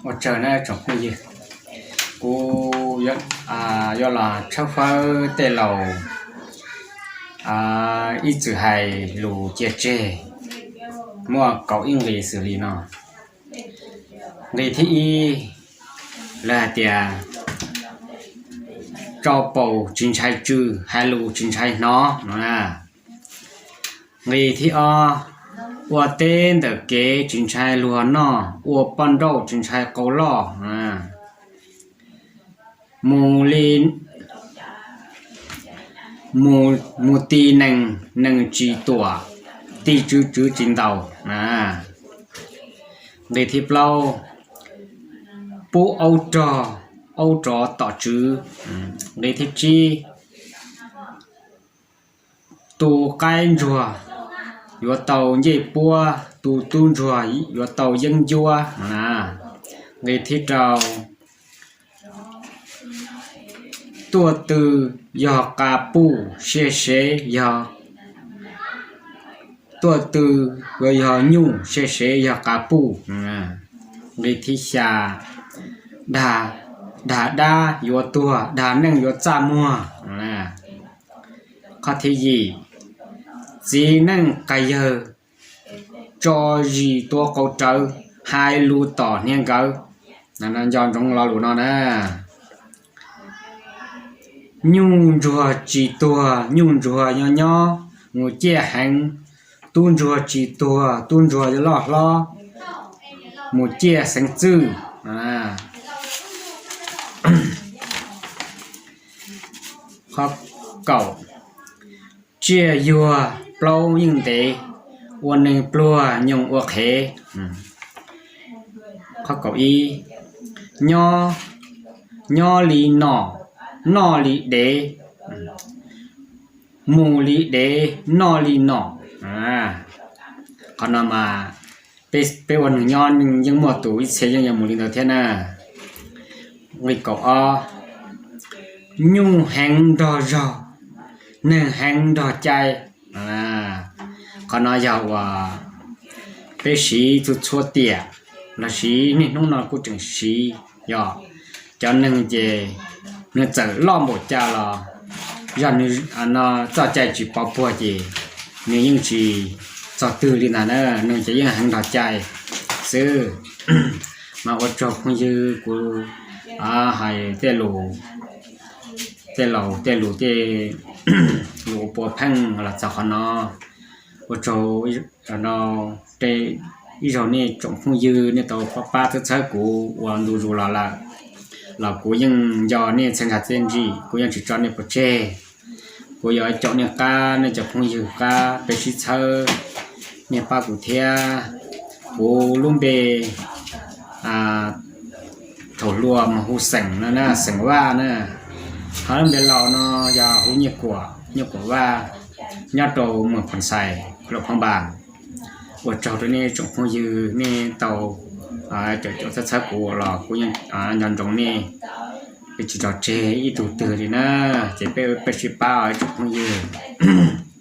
Ua tsaug nawb tsoom phooj ywg, kuv yuav los tshawb fawb tej laus ib txwm hais lus cia tseg, muaj kaum ib nqi xws li no. Nqi thib ib, lawv hais tias tso paus tsis ntshai tsw, hais lus tsis ntshai hnov no. Nqi thib ob, ua teb ntawm kev tsis ntshai luag noj, ua poj nrauj tsis ntshai qau loj. Mus li, mus ti nees, nees tsis tuam, ti tswv, tswv tsis ntaus. Nqi thib plaub, pub aub rog, aub rov tom tswv. Nqi thib tsib, tu qaib ntsuag yuav tau ncej puab, tu tub ntsuag yuav tau yeeb ncuab. Nqi thib rau, tuaj tw yog qa puj, sia sev yog, tuaj tw yuav yog nyuj, sia sev yog qa puj. Nqi thib xya, dag, dag dab yuav tuag, dag neej yuav txaj muag. Qhov thib yim, txiv neej qas yawg tso zis tua qau rawv, hais lus tom hniav nkawd. Nco ntsoov lo lus no na. Nyuj ntsuag tsis tuag, nyuj ntsuag nyob nyob, mus ciaj heev, tub ntsuag tsis tuag, tub ntsuag loj hlob, mus ciaj xeev txwj. Qhov kaum, tsiaj yuag plaub yeej ntev, ua neeg pluag nyoog ua qhev. Qhov kaum ib, nyob, nyob li nom, noj li dev, mus li dev, noj li nom. Qhov no mas peb ua neeg nyob yeej muaj tus ib txhia yeej yuav mus li ntawd thiab na. Nqi kaum ob, nyuj heev nrog zog, neeg heev nrog cai. Qhov no yog uas peb siv txhua txhua tiam los sis niaj hnub no kuj tseem siv. Yog cov neeg ces nws txawm loj npaum cas los yog nws txoj cai tsis pov puag ces nws yeej tsis txog twg li ntag na, nws ces yeej heev nrog cai xwb. Mas ua tsaug phooj ywg, kuv hais tej lus, tej laus tej lus, tej lus puav pheej los txog qhov no. Ua tsaug no, ib zaug nej tsoom phooj ywg nej tau pab txhawb txhawb kuv ua ntu zus los lawm, los kuv yeej nco nej txhia nkag txiaj ntsim, kuv yeej tsis tso nej pov tseg. Kuv yuav caum nej qab, nej cov phooj ywg qab, peb sib txhawb, nej pab kuv thiab. Kuv lub npe thaum hluas mas hu Xeem no na, Xeem Vaj na. Ho lub npe laus no yog hu Nyiaj Kuam, Nyiaj Kuam Vaj, nyob rau Moos Phoo Xais, Luam Phoo Npas. Ua tsaug rau nej tsoom phooj ywg nej tau caum caum txhawb txhawb kuv los kuv yeej nco ntsoov nej, peb tsis tso tseg ib tug twg li na, ces peb peb sib pab os tsoom phooj ywg.